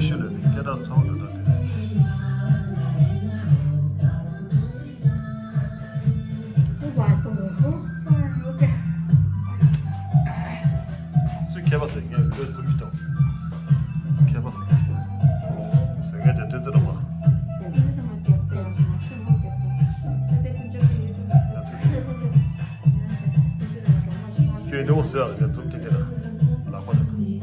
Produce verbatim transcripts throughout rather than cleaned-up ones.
ཤུ་ལ་ནི་སྐད་གྲགས་ཚ་བོ་འདྲ་འདྲ་དེ་རེད། སུས་མཁས་པ་ཟེར། ངས་བི་ཌིའོ་ཛུམ་ཞིག་བཏང་། མཁས་པ་ཟེར་མཁན་ཟེར་མཁན་དེ་ཏི་ཏི་ར་མ། ཁྱོད་ནི་འོ་ཟེར་ཡག་གི་ཛུམ་དེ་ག་ལ་ལག་པ་དང་།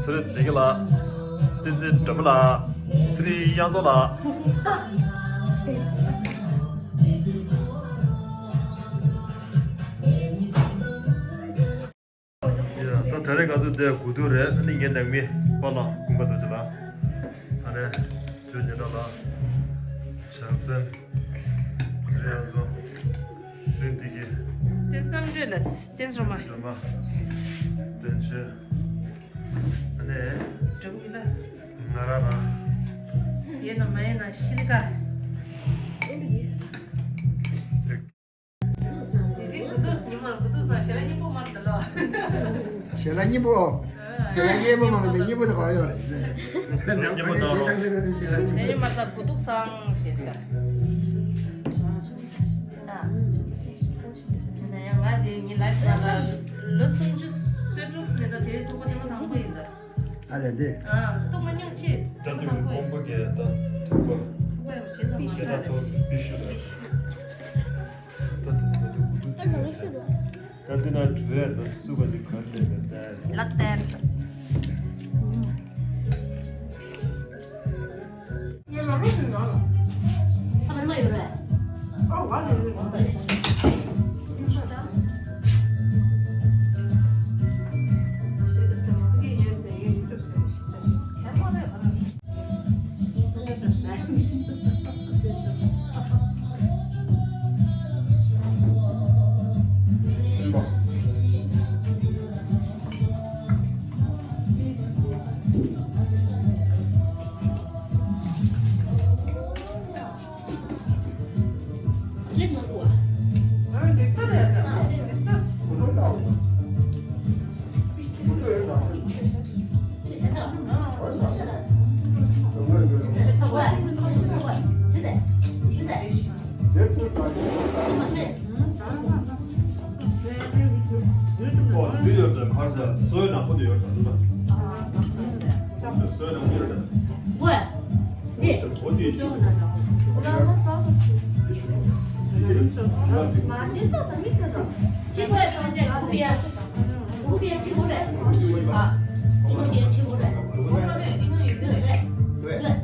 ཚེ་རིང་བདེ་སྐྱིད་ལགས། བསྟན་འཛིན་སྒྲོལ་མ་ལགས། ཚེ་རིང་དབྱངས་མཚོ་ལགས། ཡ། ད་ད་རེས་ང་ཚོ་འདིར་སྒུག་སྡོད་རེད། ཨ་ནི་ངའི་ནང་མི་པཱ་ལགས་ཀུན་དགའ་རྡོ་རྗེ་ལགས། ཨ་ནི་ཇོ་ཉི་ཁྲ་ལགས། བྱང་སེམས། ཚེ་རིང་དབྱངས་མཚོ། ཚེ་རིང་བདེ་སྐྱིད། བསྟན་འཛིན་རྣམ་གྲོལ་ལགས། བསྟན་འཛིན་སྒྲོལ་མ། སྒྲོལ་མ། བསྟན་ཆོས། ཨ་ནི། སྒྲོལ་མ་ལགས། ང་རང་རང་། ཡོད་ན་མ་ཡོད་ན་ཤི་ནི་ཀ། དེ་རིང་དགུ་ཐུག་ཉི་མ་དགུ་ཐུག་སང་ཞལ་ལག་སྙིང་པོ་མར་དུ་ལོ། ཞལ་ལག་སྙིང་པོ། ཞལ་ལག་སྙིང་པོ་མ་མི་འདུག་སྙིང་པོ་དེ་གང་ཡོད་རེད། སྙིང་པོ་དང་། དེ་ནི་མ་ད་དགུ་ཐུག་སང་ཞེས་ཤར། ཡང་ང་དེ་ཉིན་ལ་ལ་ལོ་སུམ་ཅུ་སོ་དྲུག་ནས་ད་དེ་རིང་ཐུག་པ་དེ་མ་དང་པོ་ཡིན་ད། ཨ་ལས་འདི། ཨ། ཐུག་མ་མྱོང་ཆེ། ད་དུང་ཀོང་པོ་གས་ད་ཐུག་པ། ཐུག་པ་ཡང་བྱེད་ཐུབ་མ་རེད། ད་ཐུག་པི་ཤུ་རེད། ད་དུང་ད་དུང་དུ་ད་དེ་ན་བྲོས་ད་སུ་བ་དེ་གར་ལས་པ་ད། ལག་སྟེར་ས། ཨོ། འདི་ཡོད་དྲ་ཁར་ཟ་སོའི་ནག་པོ་དེ་ཡོད་དྲ་འདུག་ན། སོའི་ནག་པོ་ཡོད་དྲ། འོ་འདི། འོ་འདི། ཅི་ཁོས་སོང་ཚེ་གུ་པིའ། གུ་པིའ་ཁྲི་མོ་རེད། ཨ། ཨི་ནོ་པིའ་ཁྲི་མོ་རེད། རེད། རེད།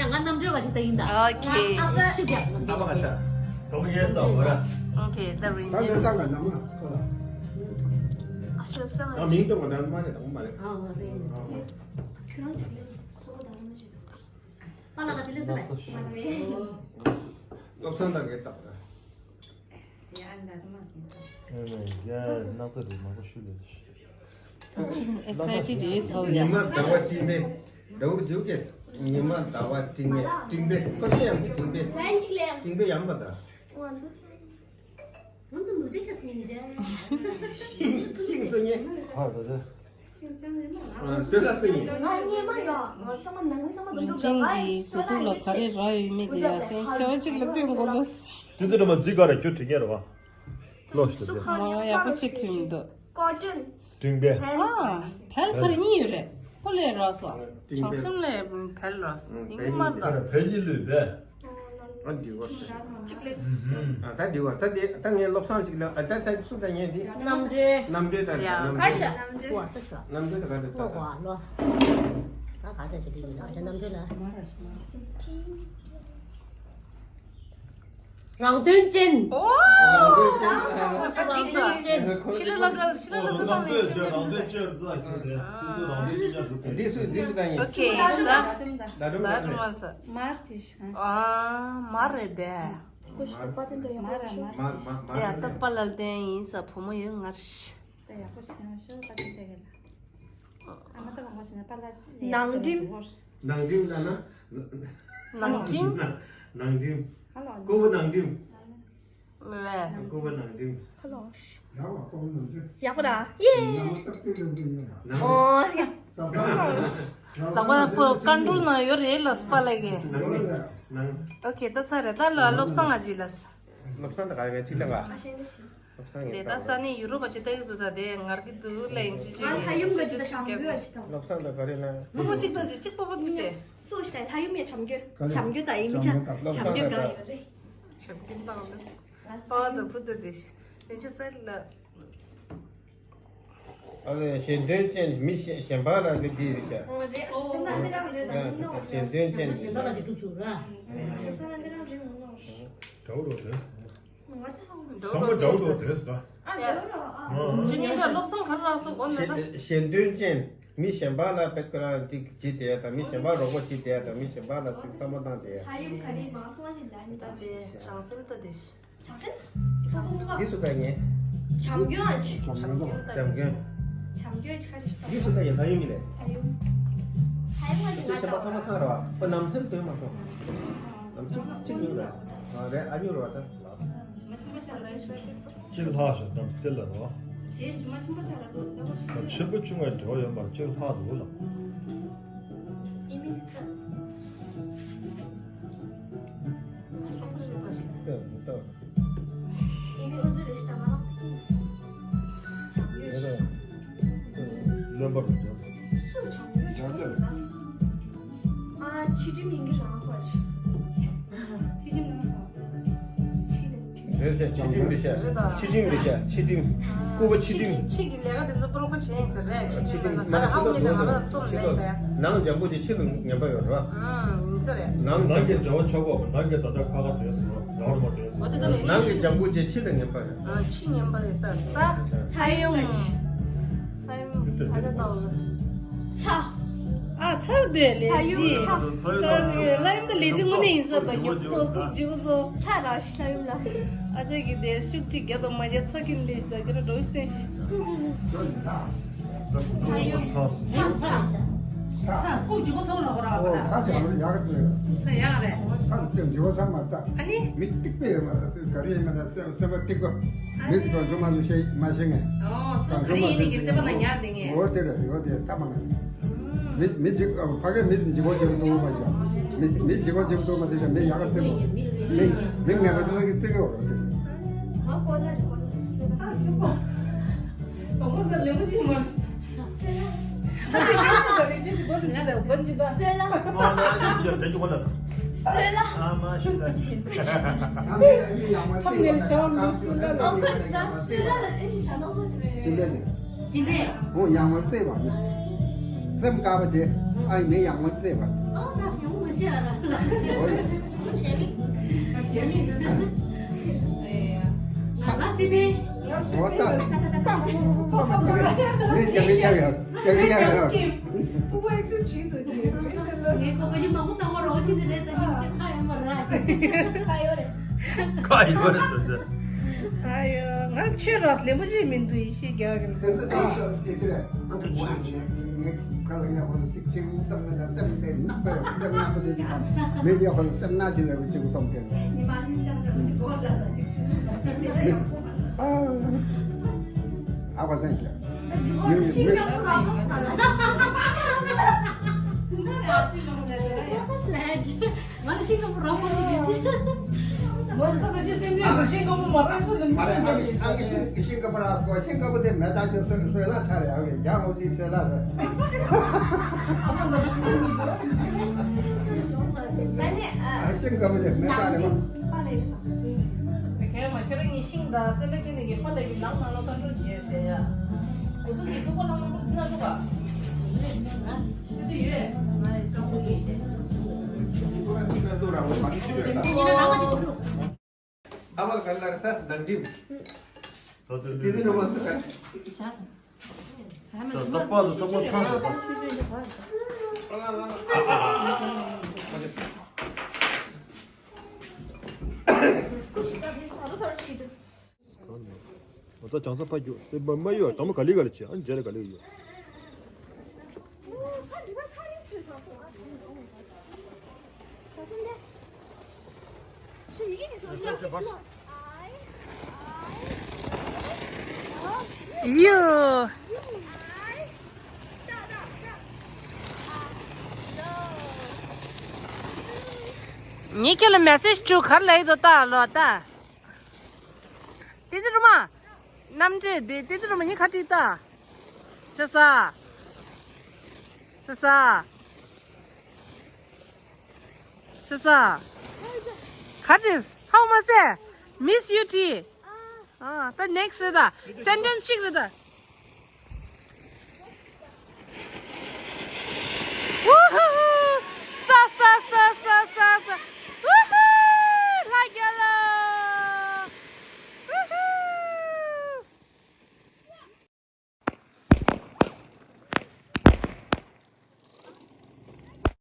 ཡ་ང་རྣམ་གྲོལ་བ་ཞིག་ད་ཡིན་ད། ཨོ་ཁེ། ཨ་ཕ་ཤི་རྒྱག་རྣམ་གྲོལ། ཨ་ཕ་ག་ད། ག་མོ་ཡན་ད་བ་ར། ཨོ་ཁེ། ད་རིན་ད་ཆེན། ད་ད་ང་ནམ་ཁོ་ལ། ཨ་ཤི་སང་ད་མིང་ཏོང་ང་ད་མ་རེད་ད་མ་རེད། ཨ་ང་རེད། ཁྱོད་རང་ཅིག་ལས་སོ་ད་མ་ཞིག་པ་ལ་ག་དེ་ལས་ས་ལ། མ་རེད། བློ་བཟང་ད་གེ་ད་བ་ར། ཡ་ནག་ཏུ་རུ་མང་པོ་ཞུ་ལེ། Excited ཡོད་ཚོ་ཡ། ཉི་མ་ཟླ་བ་སྤྲིན་པས། ཉི་མ་ཟླ་བ་སྤྲིན་པས་སྤྲིན་པས་ཁོ་ཚོ་ཡང་སྤྲིན་པས་སྤྲིན་པས་ཡང་པ་ད། ང་ཚོ་ཤིང་ཤིང་སོ་ཉེ། ཧ་ད་ད། སོས་ལ་སོ་ཉེ། ང་ཉེ་མ་ཡོད། ང་ས་མ་ནང་མི་ས་མ་རིན་ཆེན་གྱི་གོ་ཐུག་ལ་ག་རེ་རག་ཡོད་མེད་དེ་ཡ་སེང་ཆེ་བ་ཅིག་ལ་སྟོན་དགོས་ལོ། དེ་ཚོ་རེ་མ་འཛི་ག་རེ་ཁྱོད་དྲི་ཉེ་རེད་བ། ལོ་ཞིག་ཏུ། མ་ཡག་པོ་ཞིག་ཐུབ་མི་འདུག་ཀོ་ཊོན། སྤྲིན་པས། ཨ། བལ་ག་རེ་གཉིས་ཡོད་རེད། ཁོ་ལས་རག་སོ། བྱང་སེམས་ལས་བལ་རག་སོ། ཡིན་མར་ད། བལ་གཉིས་ལུས་པས། ཨ་འདི་བ། གཅིག་ལས། ཨ་ད་འདི་བ་ད་འདི་ད་ངས་བློ་བཟང་གཅིག་ལ་ཨ་ད་ད་སུ་ད་ངས་འདི། རྣམ་འགྲེལ། རྣམ་འགྲེལ་ད་ཡ་རྣམ་ཁར་འགྲེལ། ཤ། ཀུ་བ་ད་ཤ། རྣམ་འགྲེལ་ད་ག་འདྲ་ལོ་ད། ཀོ་བ་ལོ། ད་ག་འདྲ་ཞིག་འདི་ཡིན་ན་ཨ་ཅག་རྣམ་འགྲེལ་ལ། རང་དོན་ཅན། ཨོ། རང་དོན་ཅན། ཕྱི་ལ་ལབ་ར་ཕྱི་ལ་ལབ་ར་དང་ནས་སེམས་ཁྲལ་མི་འདུག་འདི་སུ་འདི་སུ་དང་ཡིན། ཨོ་ཁེ། ད་ད་ད་རུ་མ་ས། མར་དེ་ཤང་། ཨ་མར་རེད་དེ། ཀུ་ཤུ་པ་དེ་འདྲ་ཡག་པོ་བྱུང་། མར་མར་མར་ཡ་ད་པ་ལ་ལྡན་ཡིན་ས་བུ་མོ་ཡོད་ངར་ཤི། ད་ཡག་པོ་བྱུང་ཤོ་ད་དེ་འདྲ་གི་ལ། ཨ་མ་ད་མང་པོ་བྱུང་ན་པ་ལ་ནང་འགྲིམ། ནང་འགྲིམ་ལ་ན། ནང་འགྲིམ། ནང་འགྲིམ། ཧ་ལོ། ཀོ་བོ་ནང་འགྲིམ། རེད། ཀོ་བོ་ནང་འགྲིམ། ཧ་ལོ། ཡག་པོ་ར། ཡེ། ནང་སྟབས་བདེ་ལ་འགྲིམ་ཡོད་ལ། ཨོ། ལག་པ་པོ་ཀན་ཀྲོལ་ནང་ཡོད་རེད་ལ་སྤ་ལ་གི། ནང་ནང་། ཨོ་ཁེ་ད་ཚར་རེད་ད་ལོ་བློ་བཟང་ང་ཅི་ལ། བློ་བཟང་ད་ག་ཡ་ཅི་ལ་ག། ཨ་ཤེས་ལ་ཤེས། དེ་ད་ས་ནི་ཡུ་རོབ་པ་ཅི་ལྟ་གི་འདུག་ད་དེ་ངར་གི་འདུག་ལ་ཡིན་ཅི་ཅི་ང་ལྷ་ཡུམ་ག་ཅི་ད་བྱམས་མགོན་ཅི་ད། བློ་བཟང་ད་ག་རེ་ན། མི་མོ་གཅིག་ད་ཅི་གཅིག་པོ་པོ་ཅི་ཅི། སུ་ཞིག་ད་ལྷ་ཡུམ་ཡ་བྱམས་མགོན། བྱམས་མགོན་ད་ཡིན་མི་ཆ་བྱམས་མགོན་ག་ཡོད་རེད། བྱམས་མགོན་ད་ལ་པ་ད་བུ་ད་དེ་ལེན་ཅི་སེ་ལ། ཨ་ལེ་གཞན་དོན་ཅན་མི་གཞན་གཞན་པ་ལ་འདི་འདི་རེད་ཤག་ཨོ་རེད་ཨ་ཤི་སེ་ན་འདི་རང་རེད་ད། གཞན་དོན་ཅན་གཞན་པ་ལ་ཅི་ཐུག་ཆུག་ར། ཨ་ཤི་སེ་ན་འདི་རང་རེད་མོ། འདྲ་བོ་རེད། ཚང་མ་འདྲ་བོ་འདྲ་བོ་རེད་ད། ཨ་འདྲ་བོ་ར་ཨ། ཅི་ངན་ད་བློ་བཟང་ག་ར་སོ་གོ་ནས་ད། གཞན་དོན་ཅན་མི་གཞན་པ་ལ་དཔེ་ཁོ་རང་འདི་བྱེད་བསྡད་ཡ་དང་མི་གཞན་པ་རོགས་པ་བྱེད་བསྡད་ཡ་དང་མི་གཞན་པ་ལ་ཅིག་བསམ་བློ་བཏང་བསྡད་ཡ། ལྷ་ཡུམ་ག་རེ་མ་སོང་ཅིག་ལ་མི་ད་ད་དེ་བྱང་སེམས་ད་དེ། བྱང་སེམས། ལྷ་ཀུན་ལ། འདི་སུ་ད་ངས། བྱམས་མགོན་ཨ་ཅི། བྱམས་མགོན་ད། བྱམས་མགོན། བྱམས་མགོན་ཅི་ག་རེ་ཞིག་ད། འདི་སུ་ད་ཡ་ལྷ་ཡུམ་མི་ལས། ལྷ་ཡུམ། ལྷ་ཡུམ་ཨ་ཅི་ང་ད། ཤ་པ་ཁ་མ་ཁ་ར་བ་ཁོ་ནམ་སེར་དོན་མ་ཐོང་། ནམ་གཅིག་གཅིག་ཉུང་ར། ཨ་རེ་ཨ་ཉུང་ར་བ་ད། ཇི་མ་ཆེན་པོ་ཆགས་ར་ས་ཀི་ཚོ། གཅིག་ལྷག་ཞིག་ནམ་སེར་ལ་ར་བ། ཇེ་ཇི་མ་ཆེན་པོ་ཆགས་ར་ད་ད་བ་ཞིག་ཆེན་པོ་ཆུང་བའི་འབྲེལ་བ་ཡོད་མ་རེད་གཅིག་ལྷག་འདུག་ལ། ཨི་མིན་ཁ། ཆེན་པོ་ཞིག་ད་ཞིག་ད། ད་ད། ཨི་མིན་ཁོ་ཚོ་རེ་ཞིག་ད་མ་རག་ཏུ། བྱམས་ཡོད་ཞིག་བློན་པོ་རེད། སུ་བྱམས་ཡོད་ཞིག་ད། ཨ་ཕྱི་དྲིམ་ཡིན་གི་རང་ རེད་ཤག་ཕྱི་ཁྲིམས་རེད་ཤག་ཕྱི་ཁྲིམས་རེད་ཤག་ཕྱི་ཁྲིམས། སྐུ་པ་ཕྱི་ཁྲིམས། ཕྱི་གི་ལས་ཀ་དེ་ཚོ་པོ་རོ་པོ་བྱས་ཡིན་ཟེར་རེད། ཕྱི་ཁྲིམས་ལ་ད་ཧ་གོ་མེད་ད། ང་རང་རྩོམ་མེད་ད། ནང་ལྗང་ཁུ་དེ་ཕྱི་ལ་ངན་པ་ཡོད་རེད་བ། ཨང་ཡིན་ས་རེད། ནང་ནང་གི་འབྲེལ་བ་ཆོག་གོ་ནང་གི་ད་ལྟ་ཁ་ཁ་བྱས་སོང་ར་ར་མ་བྱས་སོང་། འོ་དེ་ད་ལས་ནང་གི་ལྗང་ཁུ་དེ་ཕྱི་ལ་ངན་པ་རེད། ཨང་ཕྱི་ངན་པ་རེད་ས་རེད་ད། ཧ་ཡོང་། ཚ། ཨ་ཚར་འདོད་ལས་ལྷ་ཡུམ་ཚ། ལྷ་ཡུམ་དང་ལས་རྩིས་དངོས་གནས་ཡིན་ས་དང་རྒྱུག་ཚོ་རྐུབ་རྒྱུག་ཚོ། ཚ་ར་ལྷ་ཡུམ་ལ། ཨ་ཅག་གི་དེ་ཤུགས་ཅིག་རྒྱ་དང་མ་རྒྱ་ཚ་གིན་ལས་ཞིག་ད་གི་ར་འགྲོ་ཤི་ཤི། ལྷ་ཡུམ་ཚ་ཚ་ཚ་ཚ་རྐུབ་རྒྱུག་ཚོ་ལ་གོ་ར་བ་ད། ཚ་ཡག་རེད། ཚ་ཡག་རེད། ཚ་རྐུབ་རྒྱུག་ཚ་མ་ད། ཨ་ནི། མི་གཏིག་པའི་མ་ད་ག་རེ་མ་ད་སེམས་པ་གཏིག་པ། མི་ཚོ་ཚོ་མ་ཚོ་ཤེས་མ་ཤེས་ངས། ཨོ་སུ་ག་རེ་ཡིན་ནི་གི་སེམས་པ་ན་ཉར་དེ་ངས། འོ་དེ་རེད་འོ་དེ་ཐ་མ་ང་། མི་མི་གཅིག་ཕ་གི་མི་གཅིག་གོ་གཅིག་འདུག་མ་ཡིན་པ། མི་མི་གཅིག་གོ་གཅིག་འདུག་མ་དེ་ཀྱང་མི་ཡག་ག་བརྩི་གོ། མི་མི་ངན་པ་དེ་ལ་གི་བརྩི་གི་འོ་དེ། ང་གོ་ན་རེ་གོ་ན། དང་པོ་ཟ་ལེ་མོ་ཅིག་མ། སེ་ལ། ད་དེ་ཁྱོད་ཚོ་ག་རེ་ཅིག་གོ་དུ་ཅི་ད་བོན་ཅི་ད། སེ་ལ། ཨ་མ་ཡིན་ཀྱང་དེ་ཅི་གོ་ལ། སེ་ལ། ཨ་མ་ཤི་ད་ཤི། ཐམ་ནེལ་ཤའོ་མི་སུ་ལ་ལ། ཨོ་ཁོ་སི་ད་སེ་ལ་ལ་ཨེ་ཤ་ནོ་མ་ཏྲེ། ཅི་ནས། ཨོ་ཡང་མ་རྩེ་བ་ནི། སེམས་དཀར་པོ་ཅེ། ཨ་ཡི་མེ་ཡང་མ་རྩེ་བ། ཨོ་ད་ཡང་མ་ཤེས་ཨ་ར་ལ། ཨོ་ཡ། ང་ཇེ་མི་ང་ཇེ་མི་འདུག་ང་ལ་སི་པེ། ཨོ་ད། མེ་ཀྱང་མེ་ཀྱང་ཡང་། ཀྱང་ཡང་ཡང་། ངས་ཁོ་པ་ཡུ་མང་པོ་བཏང་བ་རོགས་བྱེད་ནི་རེད་ད་ཡིན་ཅེ་ཁ་ཡོད་མ་རེད། ཁ་ཡོད་རེད། ཁ་ཡོད་རེད་ཟེར་ཏེ། ཨ་ཡོ། ང་ཁྱོད་རང་ལེན་པོ་ཞིག་མི་འདུག་ཡེ་ཤེས་རྒྱལ་བ་གི་ལ། དེ་ཚོ་ད་ཤོག་ཅིག་རེད། ཁོ་པ་ངས་ཁ་ལ་ཡག་པོ་ཅིག་བྱེད་དགོས་བསམ་ན་ད་སེམས་དེ་ནག་པ་ཡོད་སེམས་ནག་པོ་ཞིག་གམ་མེད་ཡག་པོ་སེམས་ནག་ཅིག་ལ་བྱེད་དགོས་བསམ་གི་ལ། ཉི་མ་གཉིས་ཀྱང་ད་ཅིག་གོ་ལ་ས་ཅིག་ཅི་སུ་ད་ཅིག་མེད་ད་ཡོང་ཁོ་མ་ལ། ཨ་ཨ་བ་ཟན་གྱི། ཡོད་ཡོད་ཡོད། ང་ལ་ཤིང་སྐམ་པོ་རང་མ་སྲིད་ཀྱི་ཅི། ང་ལ་ས་ད་ཅི་སེམས་ནས་ཤིང་སྐམ་པོ་མ་རང་སུ་ལ་མི་མ་རེད། ཨ་ཤིང་ཨ་ཤིང་ཤིང་སྐམ་པོ་རང་སོ་ཤིང་སྐམ་པོ་དེ་མེ་སྟག་ཅིག་སོས་སོས་ལ་ཆ་རེད། ཨ་ཡ་ལོ་ཅིག་སོས་ལ་རེད། ཨ་ཤིང་སྐམ་པོ་དེ་མེ་སྟག་རེད་པ། ཁྱེད་མ་ཁྱོད་རང་གཉིས་ཤིང་དང་སེ་ལ་ཁྱོད་གཉིས་ཀྱི་ཕ་ལ་གི་ནང་ནང་ལ་ཁ་འགྲོ་བྱས་བྱས་ཡ། ཁོ་ཚོ་གཉིས་ཐུག་པ་ལྷང་ལྷང་པོ་དེ་ན་འགྲོ་ག་ད་ཅང་ས་ཕ་རྒྱུ་དེ་མ་མ་ཡོད་དམ་ག་ལི་ག་ལི་ཆེ་ཨ་ནི་རྗེས་ལ་ག་ལི་ཡོད། ཡོ། ངས་ཁྱེད་ལ་མེ་སེ་ཇི་སྤྲོད་གར་ལས་དོ་ལྟ་ལོ་ལྟ། ཏི་ཙི་རུ་མ། གནམ་གྲུ་དེ་ཏི་ཙི་རུ་མ་ཉི་ཁ་ཏི་ཏ། ཤ་ས། ཤ་ས། ཤ་ས། ཁ་ཏི་ཧའོ་མ་སེ། Miss you tea. ཨ་ད་next རེད་ད། Sentence གཅིག་རེད་ད།